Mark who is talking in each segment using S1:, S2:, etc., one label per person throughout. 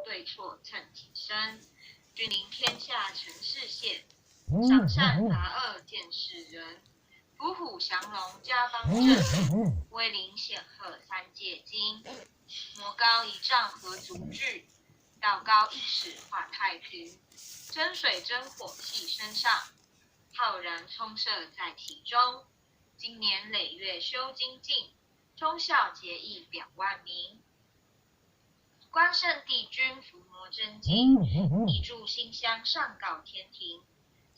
S1: 對錯秤幾升。君臨天下成事現，賞善罰惡見世人。伏虎降龍家邦正，威靈顯赫三界驚。魔高一丈何足懼，道高一尺話太平。真水真火繫身上，浩然充攝在體中。經年累月修精進，忠孝節義表萬民。關聖帝君伏魔真經，一炷心香上告天庭。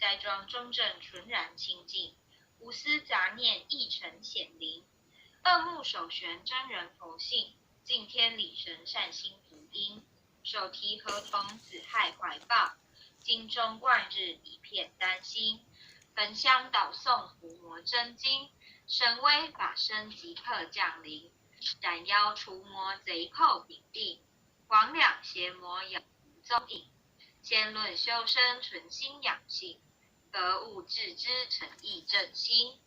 S1: 齋裝中正純然清淨，無私雜念亦成顯靈。二目守玄真人佛性，敬天禮神善心福音。手提河童子亥懷抱，精忠貫日一片丹心。焚香禱誦伏魔真經，神威法身即刻降臨。斬妖除魔賊寇平定，魍魎邪魔杳無蹤影。先論修身存心養性，格物致知誠意正心。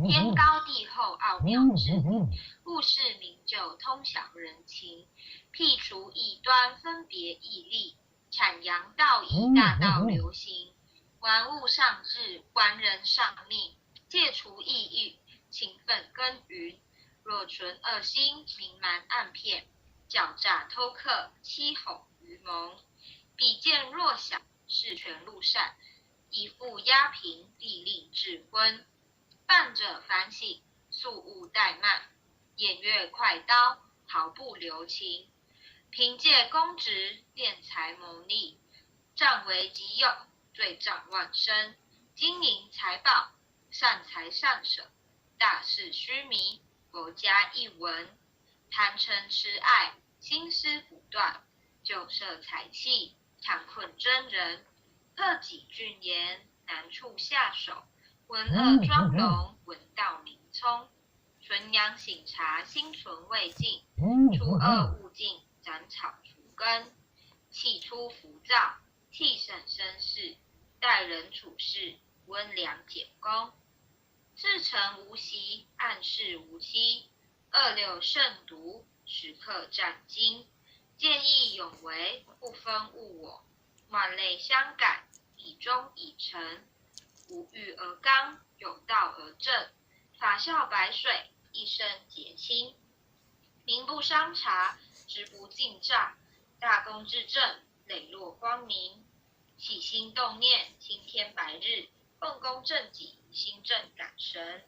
S1: 天高地厚奧妙至理，悟事明就通曉人情。辟除異端分別義利，闡揚道義大道流行。玩物喪志玩人喪命，戒除異欲勤奮耕耘。若存惡心明瞞暗騙，狡詐偷克欺哄愚蒙。鄙賤弱小恃權祿善，以富壓貧利令智昏。犯者反省速勿怠慢，偃月快刀毫不留情。憑借公職斂財牟利，佔為己有罪障萬生。金銀財寶善財善捨，大事須彌佛家一文。貪嗔癡愛心思不斷，酒色財氣纏困真人。克己俊言難處下手，聞惡裝聾聞道明聰。純陽省察心存未盡，除惡務盡斬草除根。氣粗浮躁氣盛生事，待人處事溫良儉恭。至誠無習暗室無欺，二六慎獨時刻戰兢。見義勇為不分物我，萬類相感以忠以誠。無欲而剛有道而正，法孝白水一生潔清。民不相察直不盡詐，大公至正磊落光明。起心動念青天白日，奉公正己心正感神。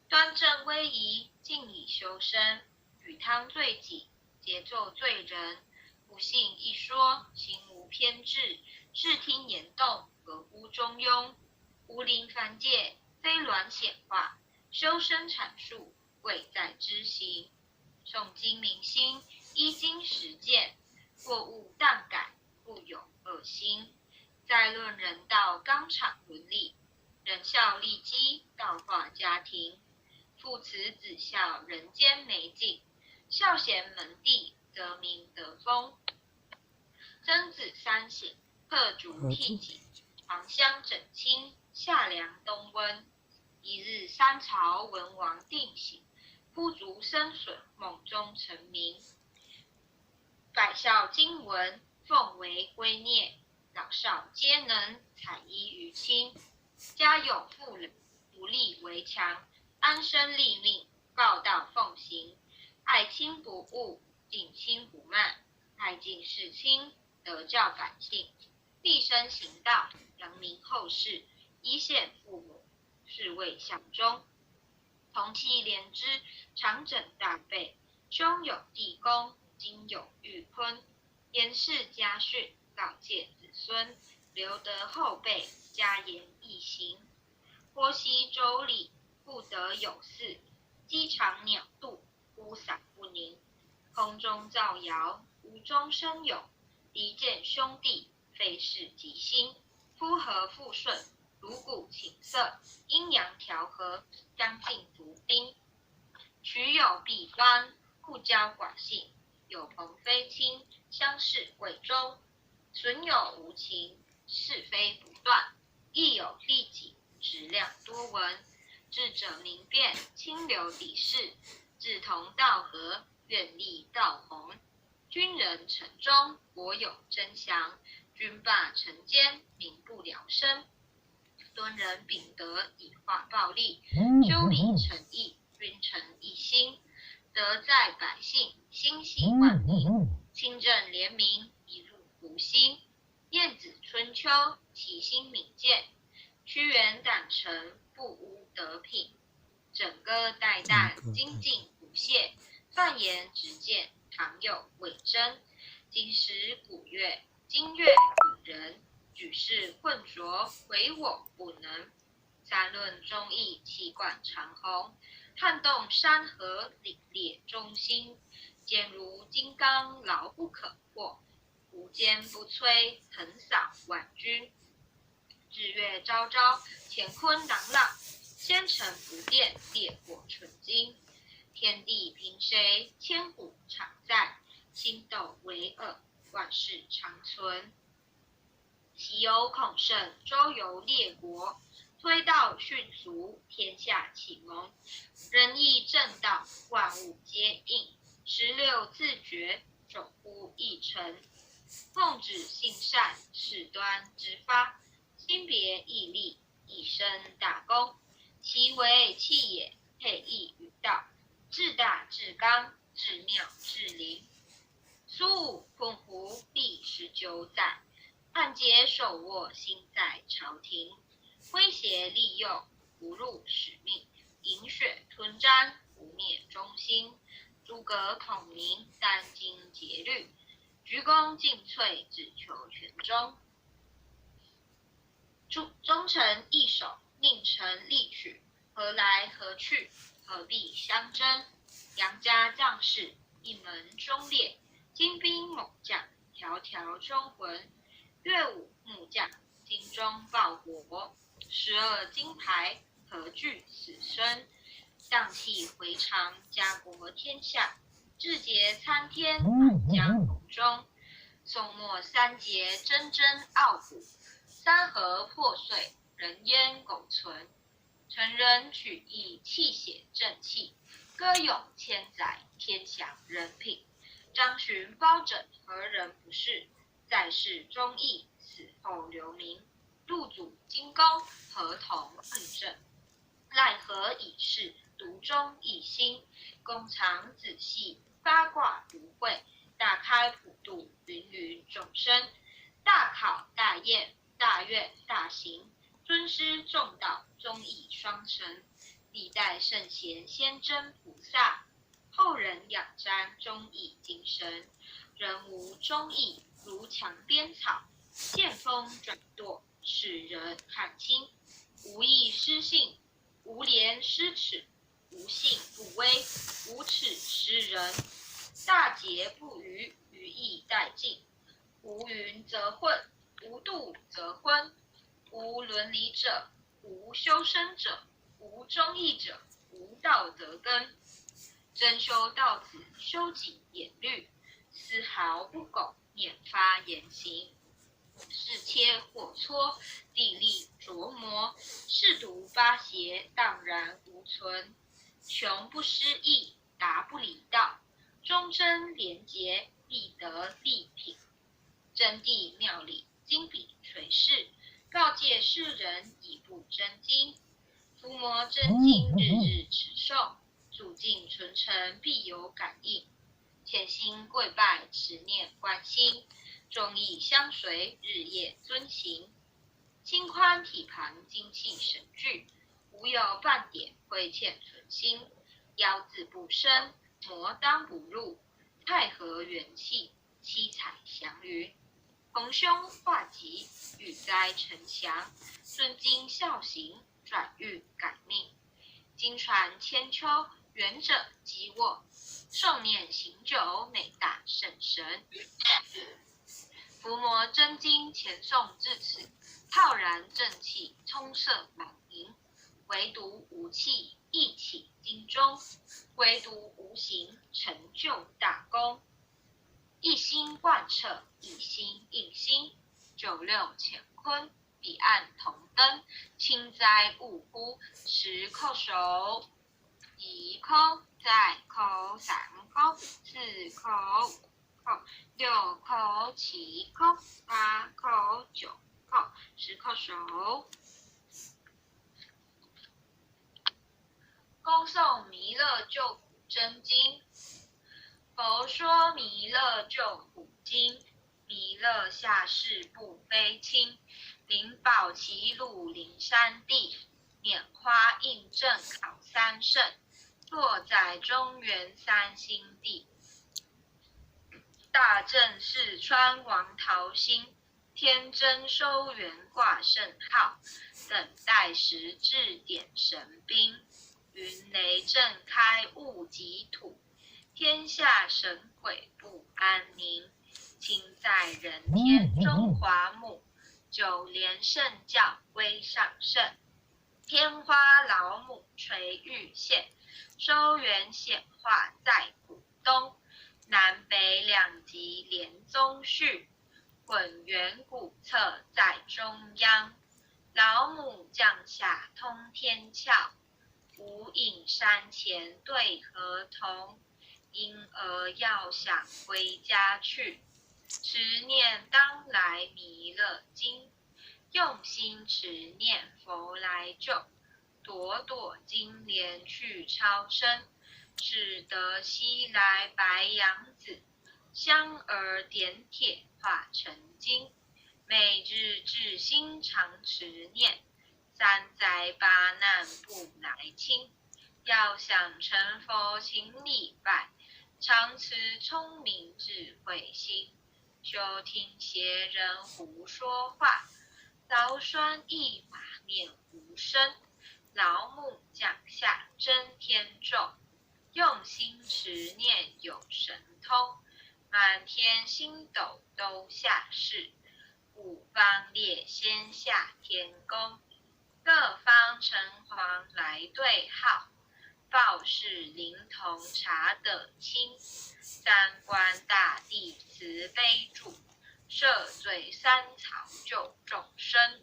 S1: 端正威儀靜以修身，與湯罪己桀紂罪人。不信一說心無偏執，視聽言動合乎中庸。無靈凡界飛鸞顯化，修身闡述貴在知行。誦經明心依經實踐，過誤當改不有惡心。再論人道綱常倫理，仁孝利基道化家庭。父慈子孝人間美景，孝賢門第則民得風。曾子三省賀族替己，黃香枕清夏涼冬溫。一日三朝文王定省，哭竹生筍夢中成名。百孝經文奉為圭臬，老少皆能采衣於親。家有婦人不立為強，安身立命報道奉行。愛親不惡，敬親不慢，愛敬事親，德教百姓。立身行道，揚名後世，以顯父母，是謂孝忠。同氣連枝，長枕大被，兄友弟恭，金有玉坤。嚴氏家訓，告誡子孫，留得後輩，嘉言懿行。婆媳妯娌，不得有嗣；雞腸鳥肚，孤散不寧。空中造謠，無中生有，離間兄弟，非是即心。夫和婦順，儒蠱琴瑟，陰陽調和，相敬如賓。取友避端，不交寡信；有朋非親，相視貴中。損友無情，是非不斷；益友利己，質量多聞。智者明辨，清流砥世；志同道合，願立道宏。君仁臣忠，国有真祥；君霸臣奸，民不聊生。敦仁秉德，以化暴力；修礼成义，君臣一心。德在百姓，心系万民；清正廉明，一路湖心。晏子春秋，其心敏健；屈原胆诚，不污德品。枕戈待旦，精进不懈；犯颜直谏，常有伪真。今时古月，今月古人。举世混浊，唯我不能。三论忠义，气贯长虹；撼动山河，凛冽忠心。坚如金刚，牢不可破；无坚不摧，横扫万军。日月昭昭，乾坤朗朗；纤尘不变，烈火纯金。天地凭谁？千古常在。星斗巍峨，万世长存。西游孔圣，周游列国，推道训俗，天下启蒙。仁义正道，万物皆应。十六字诀，守乎一诚。奉旨性善，事端之发。心别义利，一生大功。其为器也，配义与道。至大至刚，至妙至灵。苏武困胡历19载。汉节手握心在朝廷，威胁利诱不辱使命，饮血吞毡不灭忠心。诸葛孔明殚精竭虑，鞠躬尽瘁只求全忠。忠诚义守，佞臣利取，何来何去？何必相争？杨家将士一门忠烈，精兵猛将条条忠魂。岳武穆将精忠报国，12金牌何惧死生？荡气回肠，家国天下，志节参天，满江红中。宋末三杰铮铮傲骨，山河破碎，人烟苟存。成仁取义，气血正气，歌咏千载，天享人品。张巡包拯，何人不是？在世忠义，死后留名。陆祖荆公，何同问政？奈何以是独忠一心？弓长子细，八卦不会，大开普度芸芸众生。大考大验，大愿大行，尊师重道，忠义双成。历代圣贤仙真菩萨，后人仰瞻忠义精神。人无忠义，如墙边草，见风转舵，使人看清。无义失信，无廉失耻，无信不威，无耻失仁。大节不渝，余义殆尽。无云则混，无度则昏。无伦理者，无修身者，无忠义者，无道德根。真修道子，修己严律，丝毫不苟。免发言行，是切火搓，地利琢磨，士毒八邪，荡然无存。穷不失义，达不离道，忠贞廉洁，立德立品。真谛妙理，金笔垂示，告诫世人以不真经。伏魔真经，日日持诵，主境存诚，必有感应。潜心跪拜，持念观心，忠义相随，日夜遵行。心宽体盘，精气神聚，无有半点亏欠存心。妖自不生，魔当不入。太和元气，七彩祥云，逢凶化吉，遇灾成祥。尊经孝行，转运改命。经传千秋，远者积卧。诵念行久，美大圣神。伏魔真经前诵至此，浩然正气充塞满盈，唯独无气，一起经中；唯独无形，成就大功。一心贯彻，一心印心，九六乾坤，彼岸同灯，清灾勿忽，十叩首，一叩，再叩，三叩，四叩，五叩。箍、六箍、七箍、八箍、九箍、十箍手。恭诵弥勒救苦真经。佛说弥勒救苦经，弥勒下世不非亲，灵宝齐鲁灵山地，拈花印证考三圣，落在中原三星地。大正四川王桃心，天真收元挂圣号，等待时至点神兵。云雷震开雾及土，天下神鬼不安宁。亲在人天中华母，九莲圣教归上圣。天花老母垂玉线，收元显化在古东。南北两极连宗序，混元古册在中央。老母降下通天窍。无影山前对河童，婴儿要想归家去，持念当来弥勒经，用心持念佛来救，朵朵金莲去超生，使得西来白羊子，香儿点铁化成金，每日至心常持念。三灾八难不来侵，要想成佛，请礼拜，常持聪明智慧心，休听邪人胡说话。凿栓一马念无声，老母降下真天咒，用心持念有神通，满天星斗都下世，五方列仙下天宫。各方城隍来对号，报是灵童查得清。三官大帝慈悲主，赦罪三曹救众生，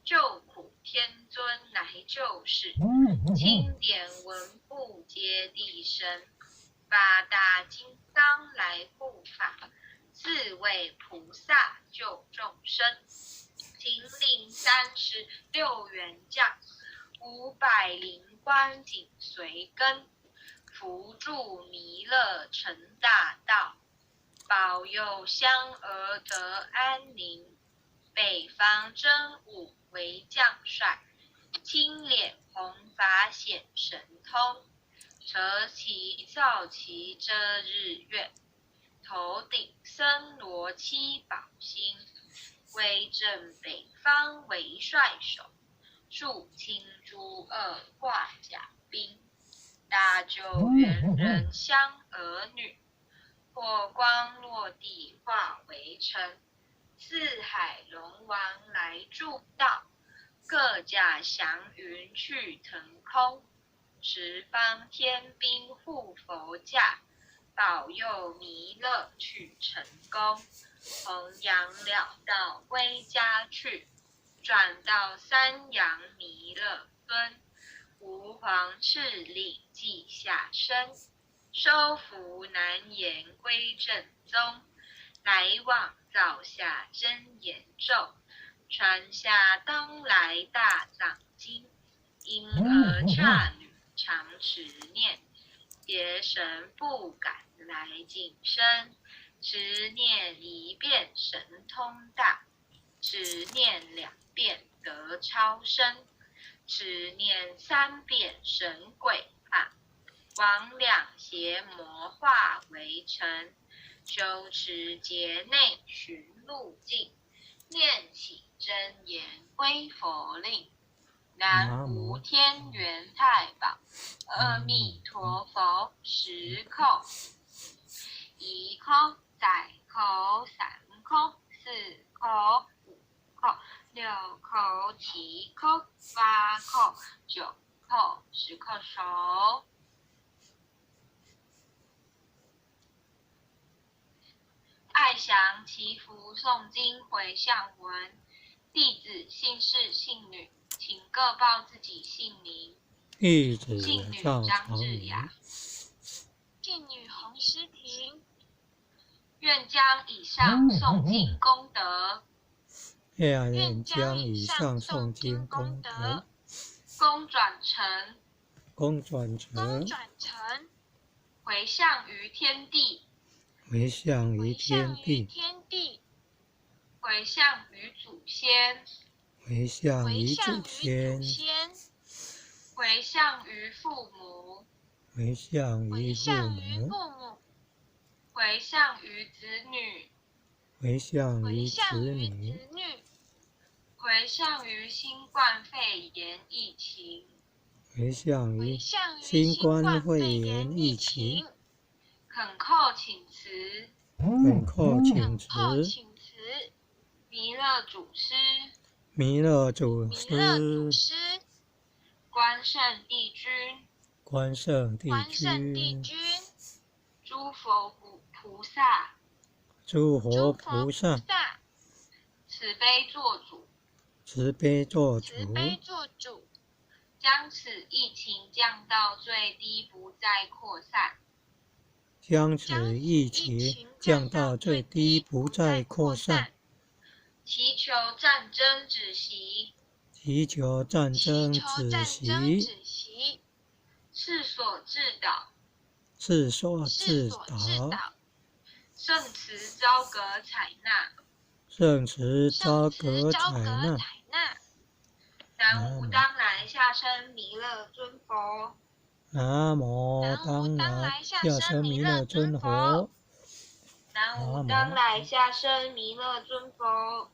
S1: 救苦天尊来救世，钦点文部揭谛神，八大金刚来护法，四位菩萨救众生。秦岭36员将，500灵官紧随跟，扶助弥勒成大道，保佑香儿得安宁。北方真武为将帅，青脸红发显神通，扯旗造旗遮日月，头顶森罗七宝星。威震北方为帅首，肃清诸恶挂甲兵，大救援人香儿女，火光落地化为尘，四海龙王来助道，各驾祥云去腾空，十方天兵护佛驾，保佑弥勒去成功。弘扬了道归家去，转到三阳弥勒尊，吾皇敕令记下身，收服难言归正宗，来往造下真言咒，传下当来大藏经，婴儿刹女常持念，邪神不敢来近身。持念一遍神通大，持念两遍得超生，持念三遍神鬼怕，魍魉邪魔化为尘。修持劫内寻路径，念起真言归佛令。南无天元太保，阿弥陀佛，十叩，一叩。再叩，三叩，四叩，五叩，六叩，七叩，八叩，九叩，十叩首。爱详祈福诵经回向文，弟子姓氏姓女，请各报自己姓名。
S2: 弟子
S1: 姓女
S2: 赵
S1: 张
S2: 长明。
S1: 智雅。
S3: 姓女洪诗婷。
S1: 愿将以上诵经功德，
S2: 愿将以上诵经功德，
S1: 功转成，
S2: 功转成，
S3: 转成，
S1: 回向于天地，
S2: 回向于天地，
S3: 天地，
S1: 回向于祖先，
S2: 回向于祖先，
S1: 回向于父母，
S2: 回向于父
S3: 母，
S1: 回向于子女，
S2: 回向于子女，
S1: 回向于新冠肺炎疫情，
S2: 回向于新冠肺炎疫情，
S1: 恳叩请辞，
S2: 恳叩请辞，
S1: 弥勒祖师，
S2: 弥勒祖师，
S1: 关圣帝君，
S2: 关圣帝君，
S1: 诸佛菩萨，
S2: 诸佛菩萨，
S1: 慈悲作主，
S2: 慈悲作主，
S3: 慈悲作主，
S1: 将此疫情降到最低，不再扩散。
S2: 将此疫情降到最低，不再扩散。
S1: 祈求战争止息，
S2: 祈求战争止息。
S1: 世所至导，
S2: 世所至导。
S1: 圣慈昭格采纳，
S2: 圣慈昭格采纳。
S1: 南无当来下生弥勒尊佛。
S2: 南无当来下生弥勒尊佛。
S1: 南无当来下生弥勒尊佛。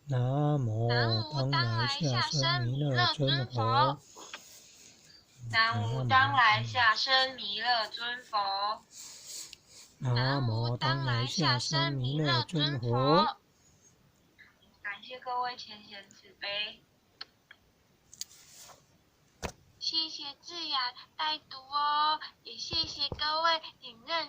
S2: 南无当来下生弥勒尊佛。
S1: 南无当来下生弥勒尊佛。
S2: 南无当来下生弥勒尊佛。
S1: 感谢各位前贤慈悲。
S3: 谢谢智雅带读哦，也谢谢各位领任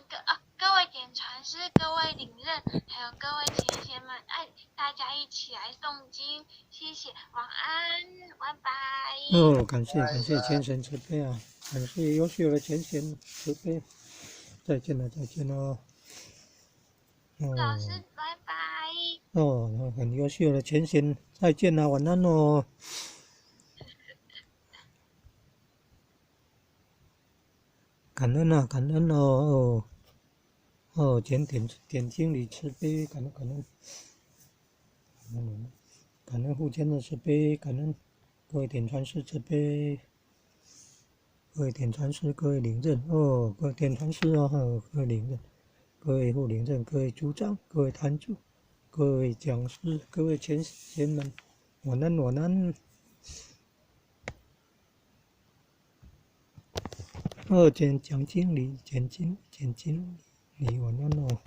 S3: 各位点传师、各位领任，还有各位前贤们，哎，大家一起来诵经，谢谢，晚安，拜拜。
S2: 哦，感谢感谢前贤慈悲啊，感谢优秀的前贤慈悲，再见了，再见喽。哦，
S3: 老师，拜拜。
S2: 哦，很优秀的前贤，再见了，晚安喽。感恩啊，感恩哦哦哦，简点点经理慈悲，感恩感恩，感恩感恩护天的慈悲，感恩各位点传师慈悲，各位点传师，各位领证哦，各位点传师哦，各位领证，各位护领证，各位组长，各位坛主，各位讲师，各位前贤们，晚安晚安。哦，简蒋经理，简经简经理，晚安哦。